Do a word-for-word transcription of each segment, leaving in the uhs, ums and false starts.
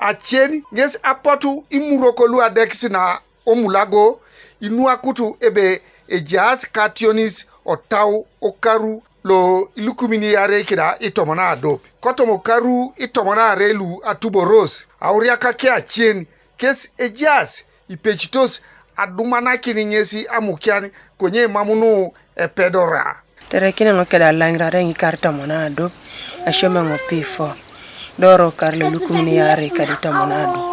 Acen ŋes apotu imuroko lu adekis na omulago, inuakutu ebe ejaas kationis otau okaru lo ilukumin iarei keda itomon adop. Kotoma okaru itomon aarei lu atuboros, auriak ke acen kes ejaas ipecitos adumanakin ŋesi amukian konye mam nu epedora. Terekine ŋo keda alaŋirare ŋikar tomon adop, asiom eŋo pifo, doro kar lo ilukumin iarei kadi tomon adop.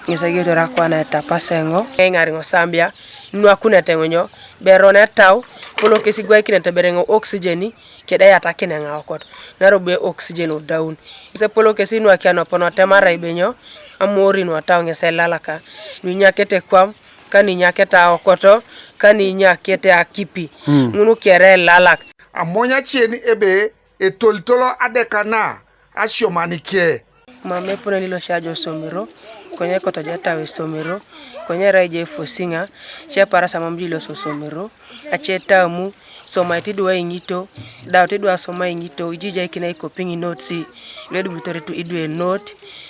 Ŋesi agiotor akwana etapasa eŋo, eŋar ŋo sambia, nuakunet eŋo nyo, beron etau, polo kesi gwaikinet bere ŋo oksijeni, kede yatakin eŋaokot, narobu oxygen odaun. Ŋes epolo kesi nuakia nopon otemara ibenyo, amorin otau ŋes elalaka, nuinyakete kwam, kaninyakete aokoto, kaninyakete akipi. Ŋun kere elalak. Amony acien ebe etolitolo adeka na asiomanike. Mam epone lilosi ajo osomero, konye kotoja etau esomero, konye erai jo efosiŋa, ceparas amam jo ilosi osomero, ace etamu, somai tidua iŋito, dau tidua asoma iŋito, ijijaikin aikopiŋ inotsi, lo edubutor tu idwe not,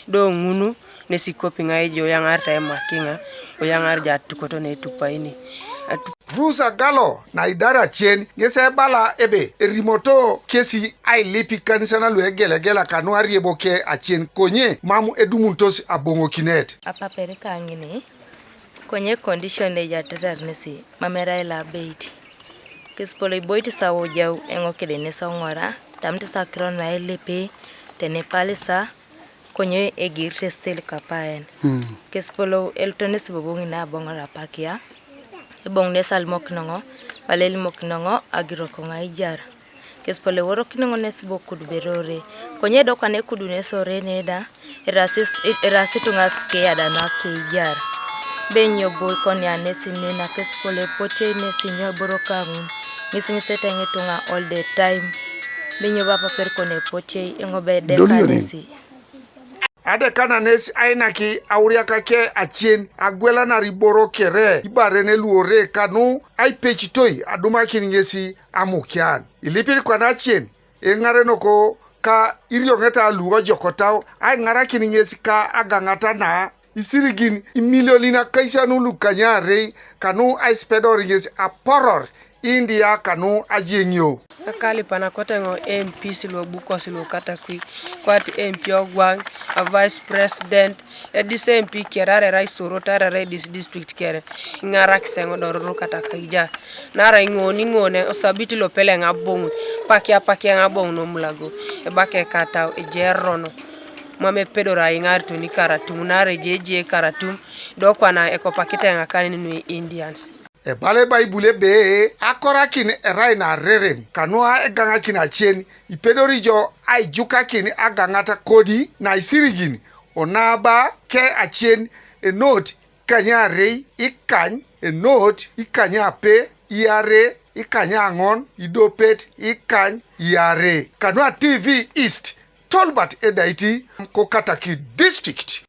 do ŋunu, nesi ikopiŋ aijo oyaŋar ta emakiŋa, oyaŋar jo atukoto netupaini. Atu- Bruce Agalo na idara acien ŋes ebala ebe erimoto kesi ailip ikanisa na luegelegela kanu arieboke acien konye mam edumutos aboŋokinet. Apaperi kaŋini, konye condition ne ejatetar nesi mam erai lo abeit. Kesipol iboit sawa ojau eŋo kede nes oŋora, tamit sakiro nu ailipi, teni epalisa, konye egirit estel kapaen. Kesipolou eloto nesi bobo ŋina aboŋor apakia, eboŋ nesi alimokinoŋo, bala elimokinoŋo agiroko ŋa aijar. Kesipolou eworokinoŋo nesi bo kuduberore, konye edokana ekudu nesi ore neda, erasi, erasi ituŋa sikeya da nuakeijar. Benyo bo ikonia nesi nina kesipolou epotiei nesi nyo eboro kaŋun, ŋisiŋisete ŋituŋa all the time. Benyo bo apaper kon epotiei, eŋo bedeka nesi. Adekananes ainaki auriakake acien agwelanar iboro kere ibaren luore kanu aipecitoi adumakin ŋesi amukian. Ilipit kwana acien eŋarenoko ka irioŋeta lu ojokotau aiŋarakin ŋesi ka agaŋata na isirigin imilionin akaisanu lukanyarei kanu aisipedor ŋesi aporor India kanu ajeŋio. Akalipan akoteŋo M Ps luobukosi luokatakwi, kwat M P ogwaŋ, a vice president, edis M P kere arerai isorot arerai edis district kere, iŋarakis eoŋ dororo katakaija, naarai iŋoon iŋoon osabiti lopeleŋ aboŋun, pakia pakia eoŋ aboŋun omulago, ebaka ekatau ejerono, mam epedor aiŋariton ikaratum, naarai ejeejie ikaratum, do kwana ekopakit eoŋ akanin nu Indians. Ebala Ebaibul ebe, akorakin erai narerem, kanu egaŋakin acien, ipedori jo aijukakin agaŋat kodi naisirigin, onaba ke acien enot ikanyarei ikany enot ikanyape iare ikanyaŋon idopet ikany iare. Kanua T V East, Tolbert Edaiti, ko Kataki District.